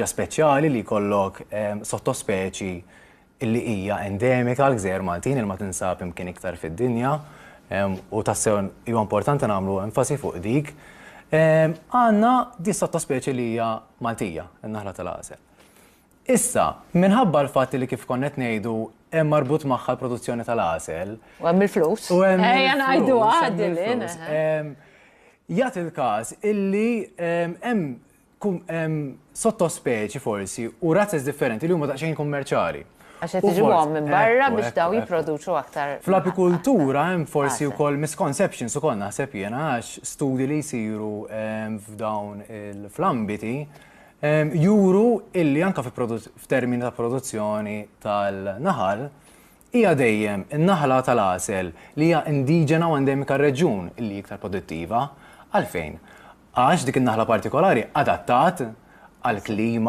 ħaġa speċjali li jkollok sottospeċi illi hija endemika għall-gżejjer Maltin li ma tinsab imkien iktar fid-dinja u tassew huwa importanti nagħmlu enfasi fuq dik. Għandna di sottospeċi li hija Maltija, in-naħla tal-għasel. Issa, minħabba l-fatt li kif konna qed ngħidu hemm marbut magħha l-produzzjoni tal-għasel. U hemm il-flus. U hemm Ejja ngħidu il-flus, hemm għadilin. il-flus. Jagħti l-każ illi hemm sottospeċi forsi u razzes differenti li huma daqsxejn kummerċjali. Għax qed iġibuhom minn barra biex daw jipproduċu aktar. Fl-apikultura hemm forsi wkoll misconceptions ukoll naħseb jiena għax studji li jsiru f'dawn il-flambiti juru illi anka f'termini ta' produzzjoni tal-naħal hija dejjem in-naħla tal-għasel li hija indiġena u endemika r-reġjun illi iktar produttiva. Għalfejn? Għax dik in-naħla partikolari adattat għall-klima.